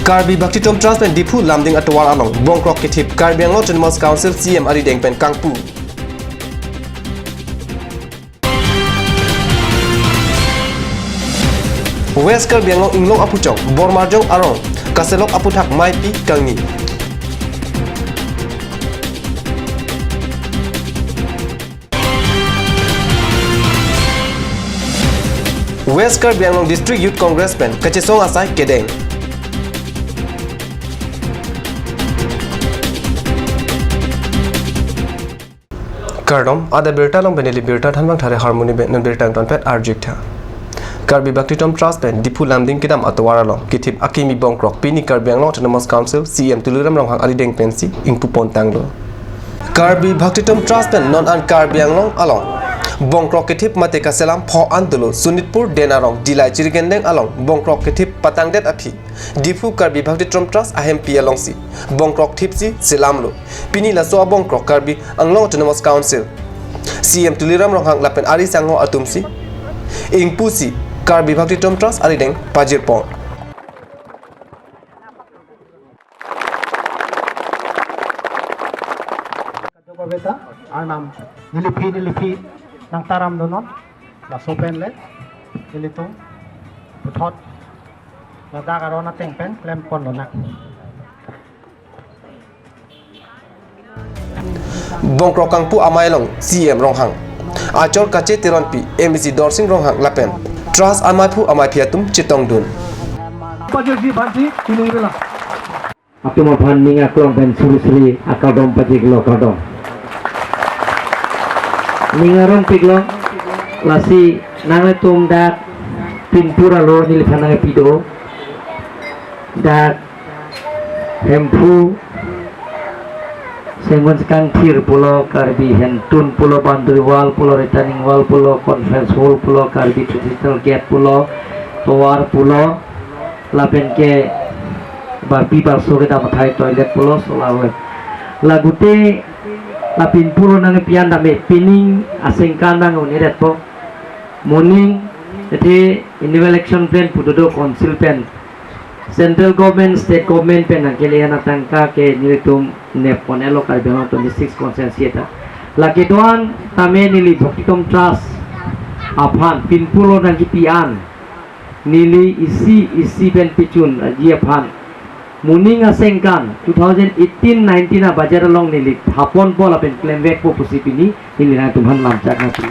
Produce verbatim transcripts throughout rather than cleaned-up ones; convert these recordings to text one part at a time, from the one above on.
Karbi Bhaktitom Trust pen Diphu Lumding atovar along bongkrok kethip, Karbi Anglong Autonomous Council C E M arideng pen kangpu. West Karbi Anglong Inglong aphuchong Bormarjong arong kaselok aphuthak maipi kangni. West Karbi Anglong District Youth Congress pen kachesong asai kedeng. Kardom, adak birta along pen neli birta thanbang thare harmoni pen non birta tonpet arjuktha. Karbi Bhaktitom Trust pen Diphu Lumding kedam atovar along kethip akimi bongkrok pini Karbi Anglong Autonomous Council C E M Tuliram Ronghang arideng pensi ingpu pon tanglo. Karbi Bhaktitom Trust pen non an Karbi Anglong along bongkrok kethip mate kaselam pho an dolo Sonitpur Denarong Dillai Chirikendeng along bongkrok kethip patangdet aphi Diphu Karbi Bhaktitom Trust ahempi alongsi bongkrok thipsi selamlo. Pini laso abongkrok Karbi Anglong Autonomous Council C E M Tuliram Ronghang lapen ari sangho atumsi ingpusi Karbi Bhaktitom Trust arideng pajirpon. Kadokave ta Arnam neliphi neliphi nangtaram donon, laso pen le nelitum puthot ladak aron ateng pen klempon lonang. Bongkrok kangpu amei along C E M Ronghang, Achor Kache Teronpi, M A C Dorsing Ronghang lapen Trust amaiphu amaiphi atum chetongdun. Pajirji bhansi, chining rela. Atum aphan ning aklong pen suri suri akardom pajirlo, kardom. Ning arongpiklo, lasi nanglitum dak pinpur alo neliphan nangpi do. Dak Hemphu, Sengon Kangthir pulo, Karbi Hentun pulo, Boundary Wall pulo, Retaining Wall pulo, Conference Hall pulo, Karbi Traditional Gate pulo, tovar pulo, lapen ke barpi barso kedam athai toilet pulo, solar well. Lagute la pinpur nangpi an dame pining asengkan nang un-edetpo. Moning athe annual action plan pu dodo council pen, central government, state government pen nangkele an atangka ke nelitum nep pon-etlo Karbi Anglong twenty-six constituency ta. Lake do-an tame neli Bhaktitom Trust aphan pinpur nangkipi an neli isi isi pen pichun aji aphan moning asengkan two thousand eighteen nineteen a budget along neli thapon po lapen klemvekpo pusi pini neli nangtumphan lamchak nangpi.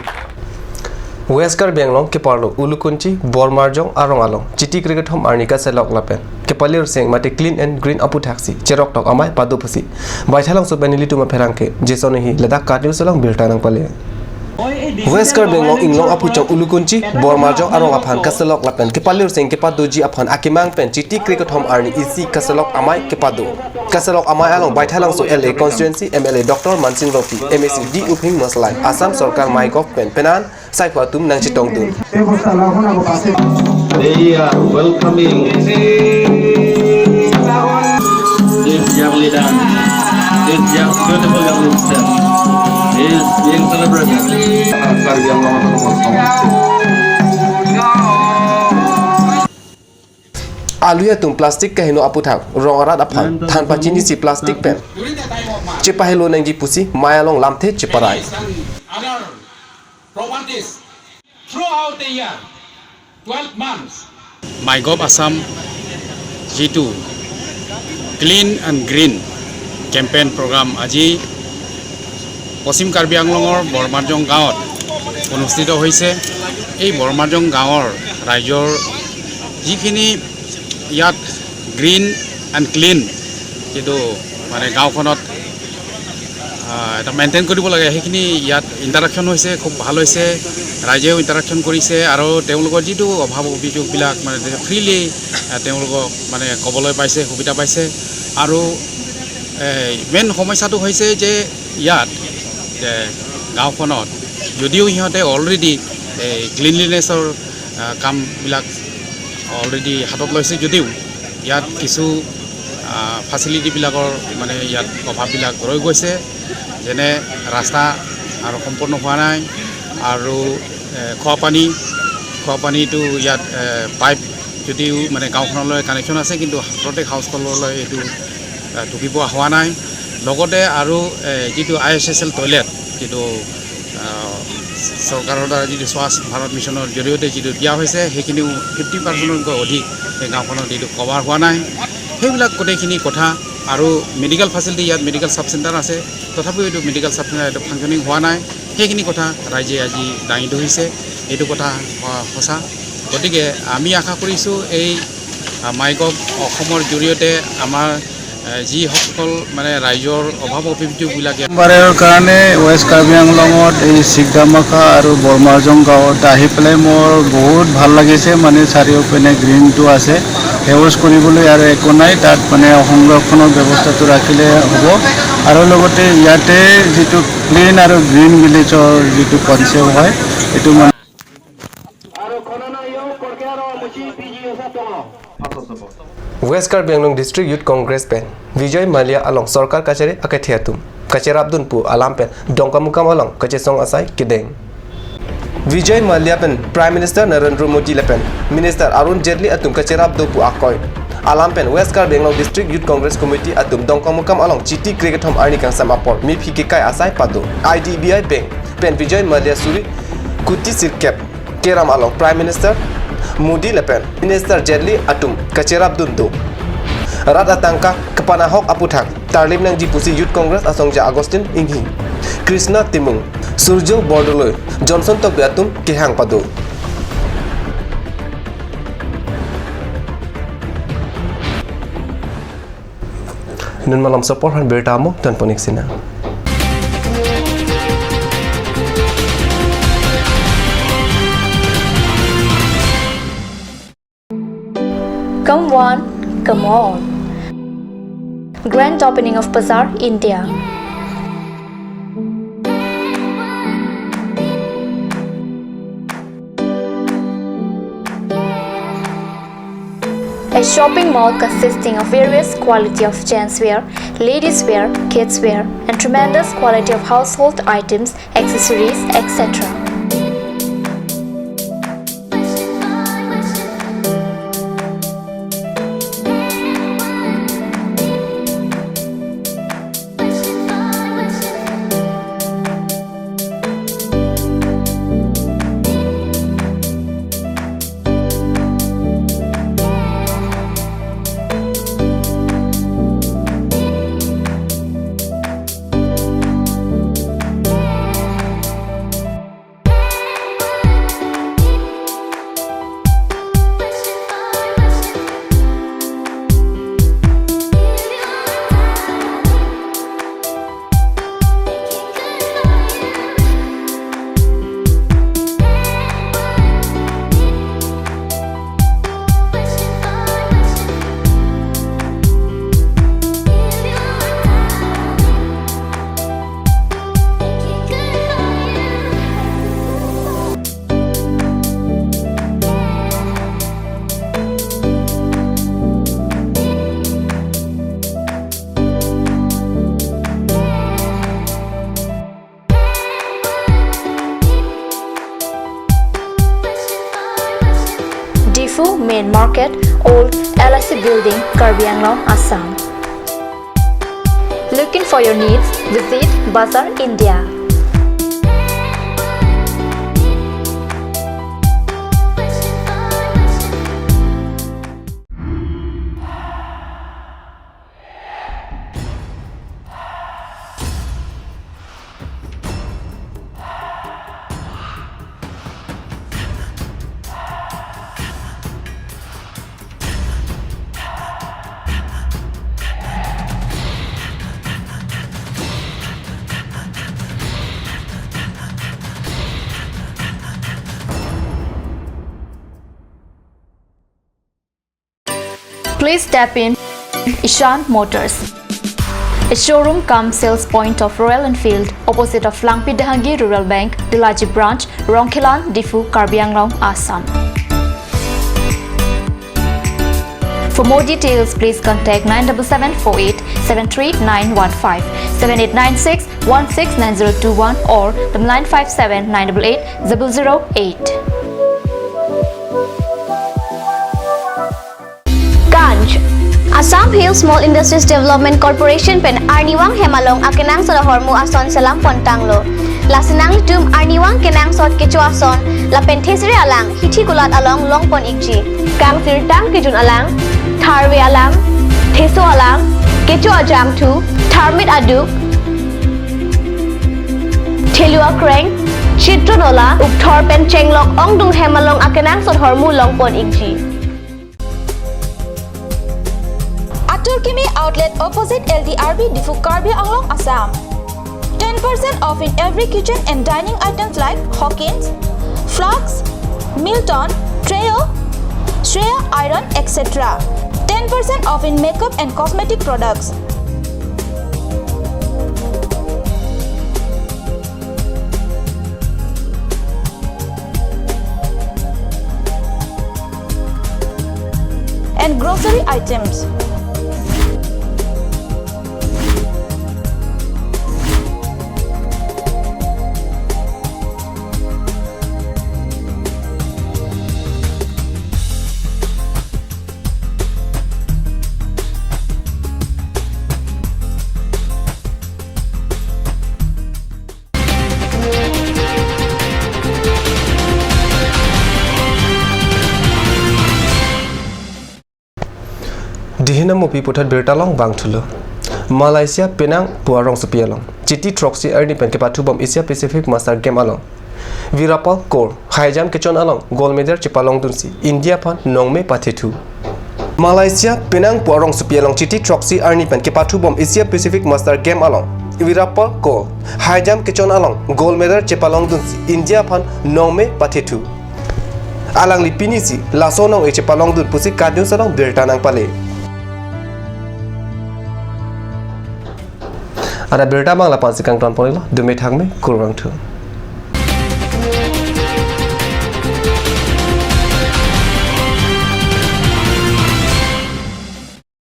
West Karbi Anglong keparlo Ulukunchi Bormarjong arong along Chiti krekethom arni kaselok lapen kepalirseng mate clean and green aphuthaksi cheroktok amei pado pusi Baithalangso pen nelitum apherangke Jason Enghi ladak Kat News along birta nangpale. West Karbi Anglong Inglong aphuchong Ulukunchi Bormarjong arong aphan kaselok lapen kepalirseng kepadoji aphan akemang pen Chiti krekethom arni isi kaselok amei kepado. Kaselok amei along Baithalangso L A constituency M L A Doctor Mansing Rongpi, M A C D Uphing Maslai, Assam Sorkar Maigov pen penan saikho atum nangchetongdun. They are welcoming this young leader, this young, beautiful young leader is being celebrated. Alui atum plastic kaheno aputhak rong arat aphan than pachinisi plastic pen chepahelo nangji pusi mei along lamthe cheparai. Other properties throughout the year, twelve months. Maigov Assam যিটো clean and green campaign programme আজি পশ্চিম কাৰ্বি আংলঙৰ বৰমাৰজং গাঁৱত অনুষ্ঠিত হৈছে। এই বৰমাৰজং গাঁৱৰ ৰাইজৰ যিখিনি ইয়াত গ্ৰীণ এণ্ড ক্লিন যিটো মানে গাঁওখনত আহ, এটা মেইনটেইন কৰিব লাগে, সেইখিনি ইয়াত ইণ্টাৰেকশ্যন হৈছে, খুব ভাল হৈছে। ৰাইজেও ইণ্টাৰেকশ্যন কৰিছে আৰু তেওঁলোকৰ যিটো অভাৱ অভিযোগবিলাক মানে ফ্ৰীলি তেওঁলোকক মানে ক'বলৈ পাইছে, সুবিধা পাইছে। আৰু মেইন সমস্যাটো হৈছে যে ইয়াত যে গাঁওখনত যদিও সিহঁতে অলৰেডি এই ক্লিনলিনেছৰ আহ, কামবিলাক অলৰেডি হাতত লৈছে যদিও ইয়াত কিছু আহ, ফেচিলিটিবিলাকৰ মানে ইয়াত অভাৱবিলাক ৰৈ গৈছে, যেনে ৰাস্তা আৰু সম্পূৰ্ণ হোৱা নাই আৰু এ, খোৱা পানী, খোৱা পানীটো ইয়াত এ, পাইপ যদিও মানে গাঁওখনলৈ কানেকশ্যন আছে, কিন্তু প্ৰত্যেক হাউচহল্ডলৈ এইটো, আহ, ঢুকি পোৱা হোৱা নাই। লগতে আৰু, এ, যিটো আই এছ এছ এল টয়লেট, যিটো, আহ, চৰকাৰৰ দ্বাৰা যিটো স্বচ্ছ ভাৰত মিছনৰ জৰিয়তে যিটো দিয়া হৈছে, সেইখিনিও ফিফটি পাৰ্চেণ্টতকৈ অধিক এই গাঁওখনত এইটো কভাৰ হোৱা নাই। সেইবিলাক গোটেইখিনি কথা। আৰু মেডিকেল ফেচিলিটি, ইয়াত মেডিকেল ছাব চেণ্টাৰ আছে, তথাপিও এইটো মেডিকেল ছাব চেণ্টাৰ এইটো ফাংচনিং হোৱা নাই। সেইখিনি কথা ৰাইজে আজি দাঙি ধৰিছে। এইটো কথা, আহ, সঁচা। গতিকে আমি আশা কৰিছোঁ এই, আহ, মাইগভ অসমৰ জৰিয়তে আমাৰ, আহ, যিসকল মানে ৰাইজৰ অভাৱ অভিযোগবিলাক ইয়াত বাৰৰ কাৰণে ৱেষ্ট কাৰ্বি আংলঙত এই চিকদামাখা আৰু বৰমাৰজং গাঁৱত আহি পেলাই মোৰ বহুত ভাল লাগিছে। মানে চাৰিওপিনে গ্ৰীণটো আছে, সেউজ কৰিবলৈ আৰু একো নাই। তাত মানে সংৰক্ষণৰ ব্যৱস্থাটো ৰাখিলে হ'ব। আৰু লগতে ইয়াতে যিটো ক্লিন আৰু গ্ৰীণ ভিলেজৰ যিটো কনচেপ্ট হয়, এইটো মানে West Karbi Anglong District Youth Congress pen Vijay Mallya along sorkar kachari akethe atum kacherapdun pu alam pen Dongkamukam along kachesong asai kedeng. Vijay Mallya pen Prime Minister Narendra Modi lapen Minister Arun Jaitley atum kacherap do pu akoi alam pen West Karbi Anglong District Youth Congress Committee atum Dongkamukam along Chiti krekethom arni kangsam apor mephi kekai asai pado. I D B I Bank pen Vijay Mallya suri kuti sirkep keram along Prime Minister Modi lapen Minister Jaitley atum kacherapdun do. Rat atangka kepanahok aputhak tarlip nangji pusi Youth Congress asongja Augustine Enghee, Krishna Timung, Surjo Bordoloi, Johnson Tokbi atum kehang pado. Nun malomso apor aphan birta amo, tonpon ik sina. Come one, come all. Grand opening of Bazaar India. A shopping mall consisting of various quality of gents wear, ladies wear, kids wear, and tremendous quality of household items, accessories, et cetera. Diphu Main Market, Old L I C Building, Karbi Anglong, Assam. Looking for your needs? Visit Bazaar India. Please step in Ishan Motors, a showroom cum sales point of Royal Enfield, opposite of Langpi Dehangi Rural Bank, Dilaji Branch, Rongkhelan, Diphu, Karbi Anglong, Assam. For more details, please contact nine double seven four eight seven three nine one five, seven eight nine six one six nine zero two one or the nine five seven nine double eight double zero eight. Assam Hill Small Industries Development Corporation pen arnivang hem along akenangsot ahormu ason selam pontanglo. Lasi nanglitum arnivang kenangsot kecho ason lapen thesere alang hithi kulat along longpon ikji. Kangsirtang kejun alang, tharve alang, theso alang, kecho ajangthu, tharmit aduk, thelu akreng, chitron ola, ukthor pen chenglok ongdung hem along akenangsot ahormu longpon ikji. Atur Kimi Outlet, opposite L D R B, Diphu, Karbi Anglong, Assam. Ten percent off in every kitchen and dining items like Hawkins, flasks, Milton, Trio, Shreya iron, et cetera. Ten percent off in makeup and cosmetic products. And grocery items. Dihina Mupi puthot birta along vangthulo. Malaysia penang pu arongsopi along Chiti throksi arni pen kepathubom Asia Pacific Master Game along Virapal Kaur high jump kechon along gold medal chepalongdunsi India aphan nongme pathethu. Malaysia penang pu arongsopi along Chiti throksi arni pen kepathubom Asia Pacific Master Game along Virapal Kaur high jump kechon along gold medal chepalongdunsi India aphan nongme pathethu. Alangli pinisi laso nong-e chepalongdun pusi KAT News along birta nangpale. Ada birta abang lapu-ansi kangtonponlo, dome thakme, kurvangthu.